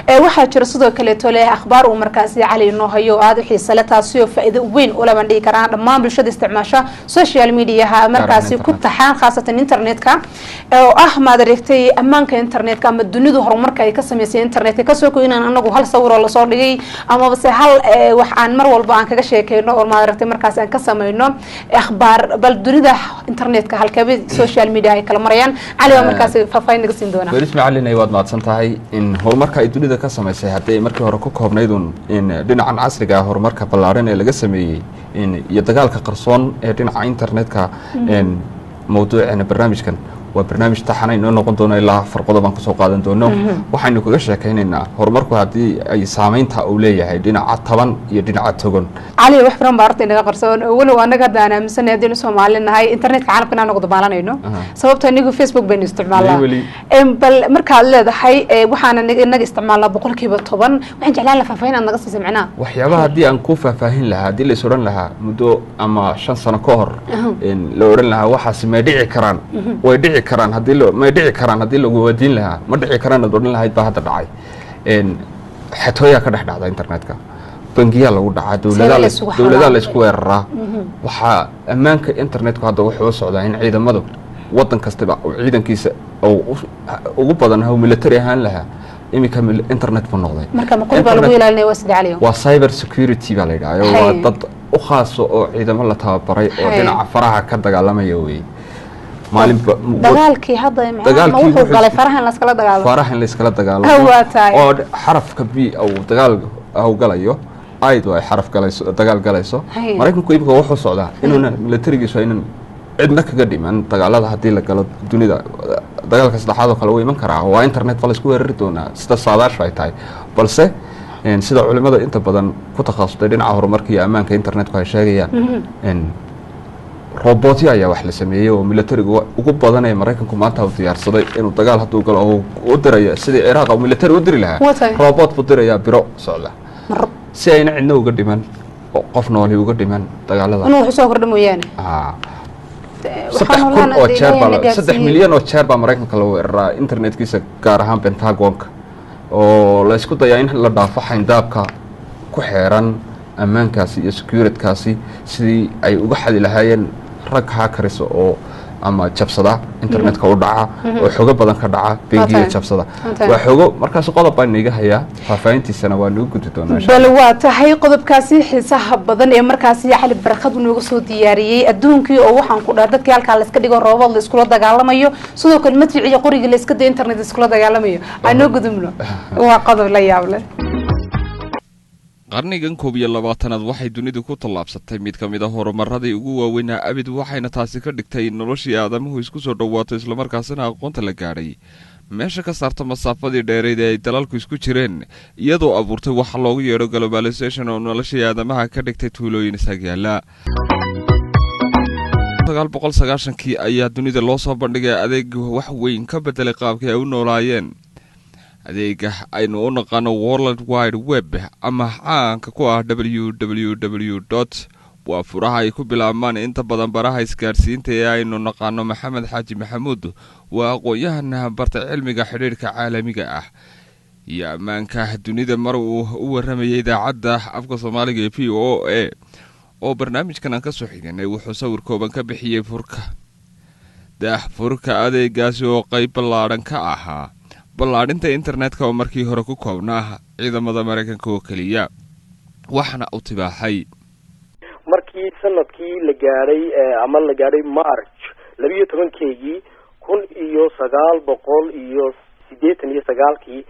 Waxaa jira sidoo kaleeto leh akhbaar uu markaasi Cali inoo hayo oo aada u xiisa leh, taasi oo faa'iido weyn u laban dhigi karaan dhammaan bulshada isticmaasha social mediaha markaasi ku taxaan, khaasatan internetka, oo ah maad aragtay ammaanka internetka ama dunidu horumarka ay ka sameysay internetka. Kasoo ko inaan anagu hal sawir oo lasoo dhigay amaba se hal wax aan mar walba aan kaga sheekeyno oo maad aragtay markaas aan ka sameyno akhbaar, bal dunida internetka halkeeba social media ay kala marayaan, Cali waa markaasi faahfaahin naga siin doonaa. Beris macalinay, waad mahadsan tahay. In horumarka ay dunida ka samaysay haddii ay markii hore ku koobnaydun in dhinacan casriga ah, horumarka ballaaran ee laga sameeyey in iyo dagaalka qarsoon ee dhinaca internetka, in mawduuceena barnaamijkan waa barnaamij taxana inoo noqon doono, ilaa 4 qodob aan kusoo qaadan doono. Waxaynu kaga sheekaynaynaa horumarku haddii ay saameynta uu leeyahay dhinaca taban iyo dhinaca togan. Cali, wax badan baa horta inaga qarsoon, walow anaga hadda aan aaminsanay haddaynu Soomaali nahay internetka caalamka inaan nagu dabaalanayno, sababto inigu Facebook baynu isticmaalnaa. Bal markaad leedahay waxaana inaga isticmaalnaa 10%, waxaan jeclaan lahaa faahfaahin aad naga siisay macnaha. Waxyaabaha haddii aan ku faahfaahin lahaa, haddii lais odhan lahaa muddo ama 5 sano ka hor la odhan lahaa waxaasi may dhici karaan, way dhici karaan, haddii may dhici karaan, haddii lagu wadiin lahaa ma dhici karaan aad odhan lahayd baa hadda dhacay. Xatooyaa ka dhex dhacda internetka, bangiyaa lagu dhacaa, dowladaha la isku weeraraa. Waxaa ammaanka internetku hadda wuxuu u socdaa in ciidamadu waddan kastaba uu ciidankiisa ugu badan haw military ahaan lahaa, iminka internet buu noqday. Marka ma qori baa lagu ilaalinaya? Waa sida, Caliyo? Waa cyber security baa la yidhaha, waa dad u khaaso oo ciidamo la tababaray oo dhinaca faraha ka dagaalamaya wey. Maalinba dagaalkii hadda ma wuxuu galay faraha in layskala dagaalamo. Faraha in layskala dagaalamo oo xarafka B uu dagaal hawgalayo, aydu ay xaraf galayso, dagaal galayso. Maraykanku imika wuxuu socdaa inuuna militarigiisu aynan cidna kaga dhiman dagaalada. Haddii la galo dunida dagaalka saddexaad oo kale wuu iman karaa, waa internet ba laisku weerari doonaa sida saadaashu ay tahay. Balse sida culimada inta badan ku takhasustay dhinaca horumarka iyo ammaanka internetku ay sheegayaan, robotyo ayaa wax la sameeyey oo militarigu ugu badan ee Maraykanku maanta u diyaarsaday inuu dagaal hadduu galo oo u diraya sidii Ciraaq uu military u diri lahaa, robot buu dirayaa biro socda si ayna cidna uga dhiman oo qof nooli uga dhiman dagaalada. Inuu wax usoo kordha mooyaane. 3,000 oo jeer baa, 3 milyan oo jeer baa Maraykanka la weeraraa internetkiisa, gaar ahaan Pentagonka, oo la isku dayaa in la dhaafo xayndaabka ku xeeran ammaankaasi iyo securitykaasi, sidii ay uga xadi lahaayeen rag hackers oo ama jabsada internetka u dhaca oo xogo badan ka dhaca, bengiga jabsada, waa xogo. Markaas qodob baan iiga hayaa, faahfaahintiisana waa nagu gudi doonaa. Bal waa tahay, qodobkaasi xiisaha badan ee markaasi Cali Barkad nooga soo diyaariyey adduunkii oo waxaan ku dhaha dadkii halkaa layska dhigo roobad la iskula dagaalamayo, sidoo kale madfic iyo qorigii la iska dayo internet iskula dagaalamayo, aanoo gudubno, waa qodob la yaab leh. Qarnigan 21aad waxay dunidu ku tallaabsatay mid ka mid a horumaradii ugu waaweynaa abid, waxayna taasi ka dhigtay in noloshii aadamuhu isku soo dhowaato, islamarkaasina aqoonta la gaadhay meesha ka saarta masaafadii dheerayd ee ay dalalku isku jireen, iyadoo abuurtay waxa loogu yeedho globalization oo noloshii aadamaha ka dhigtay tuulooyin isagyaala. 990kii ayaa dunida loo soo bandhigay adeeg wax weyn ka bedelay qaabkii ay u noolaayeen, adeega aynu u naqaano World Wide Web ama caanka ku ah www dot. Waa furaha ay ku bilaabmaan inta badan baraha isgaadhsiinta ee aynu naqaano. Maxamed Xaaji Maxamuud waa aqoon-yahan bartay cilmiga xidhiidhka caalamiga ah iyo ammaanka dunida. Mar uu u waramayay idaacadda afka Soomaaliga ee VOA oo barnaamijkan aan kasoo xiganay, wuxuu sawir kooban ka bixiyey furka daah furka adeegaasi oo qayb ballaadhan ka ahaa ballaadhinta internetka oo markii hore ku koobnaa ciidamada Maraykanka oo keliya, waxaana u tibaaxay. Markii sanadkii la gaadhay ama la gaadhay March 12-keygii 1989-kii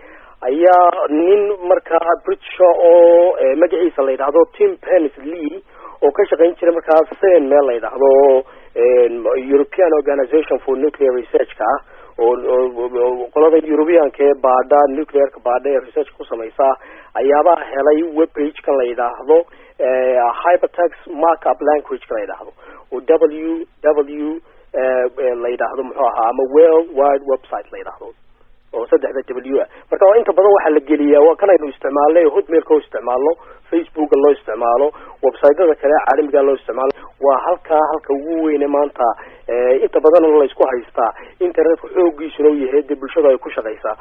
ayaa nin markaa British oo magaciisa la yidhaahdo Tim Berners Lee oo ka shaqayn jiray markaa CERN meel la yidhaahdo, European Organization for Nuclear Research-ka ah, oo qolada Europeanka ee baadha nuclearka baadha ee research ku samaysa, ayaabaa helay web page-kan la yidhaahdo hypertext markup language-ka la yidhaahdo oo ww la yidhaahdo, muxuu ahaa, ama World Wide Website la yidhaahdo oo saddexda W ah. Marka inta badan waxaa la geliyaa waa kan aynu isticmaalnay, Hotmailka oo isticmaalno, Facebooka loo isticmaalo, websiteda kale caalamiga loo isticmaalo. Waa halkaa halka ugu weyne maanta inta badan laysku haystaa internetka xoogiisuna u yahay dee bulshadu ay ku shaqaysaa.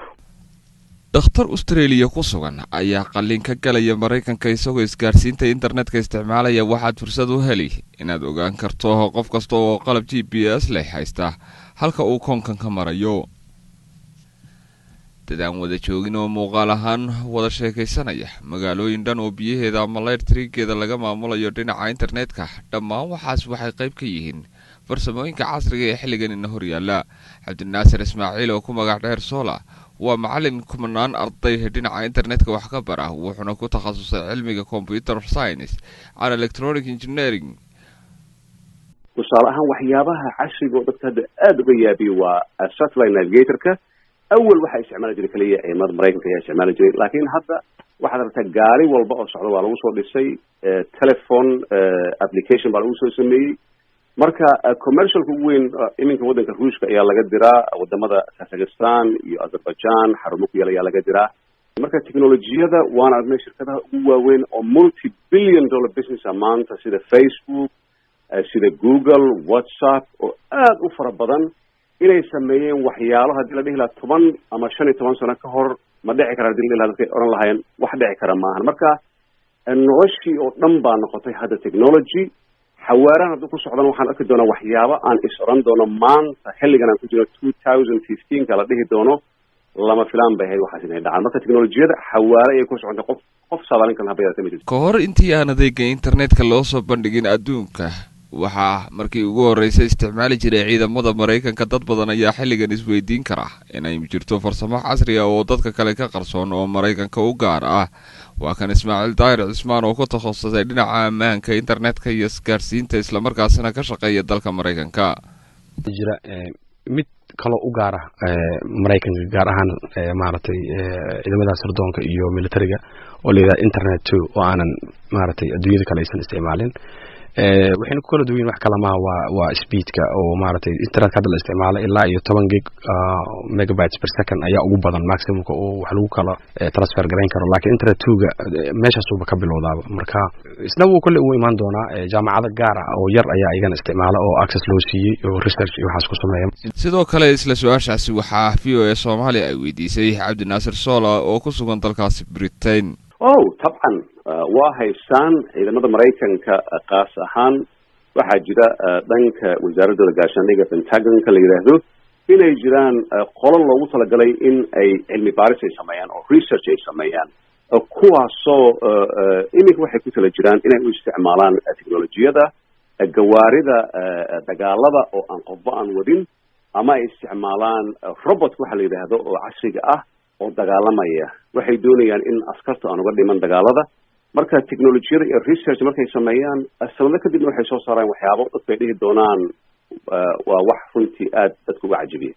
Dhakhtar Australia ku sugan ayaa qalliin ka galaya Maraykanka isagoo isgaarsiinta internetka isticmaalaya. Waxaad fursad u heli inaad ogaan karto qof kasta oo qalab GPS leh haysta halka uu koonkan ka marayo. Dad aan wada joogin oo muuqaal ahaan wada sheekaysanaya, magaalooyin dhan oo biyaheeda ama laytrigeeda laga maamulayo dhinaca internetka, dhammaan waxaas waxay qayb ka yihiin farsamooyinka casriga ee xilligan ina horyaala. Cabdinaasir Ismaaciil oo ku magac dheer Sola waa macalin kumanaan arday dhinaca internetka wax ka bara, wuxuuna ku takhasusay cilmiga computer science and electronic engineering. Tusaale ahaan, waxyaabaha casriga oo dadka hadda aada uga yaabiye waa satellite navigatorka. Awal waxaa isticmaali jiray kaliya ciidamada Maraykanka ayaa isticmaali jiray, laakiin hadda waxaad aragtaa gaari walba oo socda waa lagu soo dhisay, telephone application baa lagu soo sameeyey. Marka commercialka ugu weyn iminka waddanka Ruushka ayaa laga diraa, wadamada Kazakhstan iyo Azerbaijan xarumo ku yaal ayaa laga diraa. Marka technologiyada waan aragnay shirkadaha ugu waaweyn oo multi billion dollar business a maanta, sida Facebook, sida Google, WhatsApp oo aada u fara badan, inay sameeyeen waxyaalo haddii la dhihi lahaa 10 ama 15 sano ka hor ma dhici kara, hadii la dhihi lahaa dadkay odhan lahaayeen wax dhici kara maahan. Marka noloshii oo dhan baa noqotay hadda technology. Xawaarahan hadduu ku socdana waxaan arki doonaa waxyaabo aan is odhan doono maanta xilligan aan ku jirno 2015ka la dhihi doono lama filaan bay ahayd waxaas inay dhacaan. Marka technologiyada xawaare ayay ku socotay, qof saadaalin karna haba yaratee ma jirto. Ka hor intii aan adeega internetka loo soo bandhigin adduunka, waxaa markii ugu horreysay isticmaali jiray ciidamada Maraykanka. Dad badan ayaa xilligan isweydiin kara inay jirto farsamo casri ah oo dadka kale ka qarsoon oo Maraykanka u gaar ah. Waa kan Ismaaciil Daahir Cismaan oo ku takhasusay dhinaca ammaanka internetka iyo isgaarsiinta, islamarkaasina ka shaqeeya dalka Maraykanka. Jira mid kaloo u gaara Maraykanka, gaar ahaan maaragtay ciidamada sirdoonka iyo militariga, oo la yidhaha Internet 2, oo aanan maaragtay adduunyada kale aysan isticmaalin. Waxayna ku kala duwan yihin wax kale maha, waa speedka oo maaragtay internetka hadda la isticmaalo ilaa iyo 10 gig megabytes per second ayaa ugu badan maximumka oo wax lagu kala transfer garayn karo, laakiin Internet 2-ga meeshaasuba ka bilowdaaba. Marka isna wuu kolley uu imaan doonaa. Jaamacado gaar ah oo yar ayaa iyagana isticmaala oo access loo siiyey oo research iyo waxaas ku sameeya. Sidoo kale isla su-aashaasi waxaa VOA Soomaaliya ay weydiisay Cabdinaasir Sola oo ku sugan dalkaasi Britain. Oh, tabcan, waa haystaan ciidamada Maraykanka. Qaas ahaan waxaa jira dhanka wasaaradooda gaashaandhiga, Pentagonka la yidhaahdo, inay jiraan qolo loogu talagalay in ay cilmi baaris ay sameeyaan oo research ay sameeyaan, kuwaasoo iminka waxay ku tala jiraan inay u isticmaalaan technologiyada gawaarida dagaalada oo aan qofba aan wadin, ama ay isticmaalaan robot waxa la yidhaahdo oo casriga ah oo dagaalamaya. Waxay doonayaan in askartu aan uga dhiman dagaalada. Marka technologiyada iyo research markay sameeyaan sanado kadibna waxay soo saaraan waxyaabo dadku ay dhihi doonaan waa wax runtii aad dadka uga cajabiya.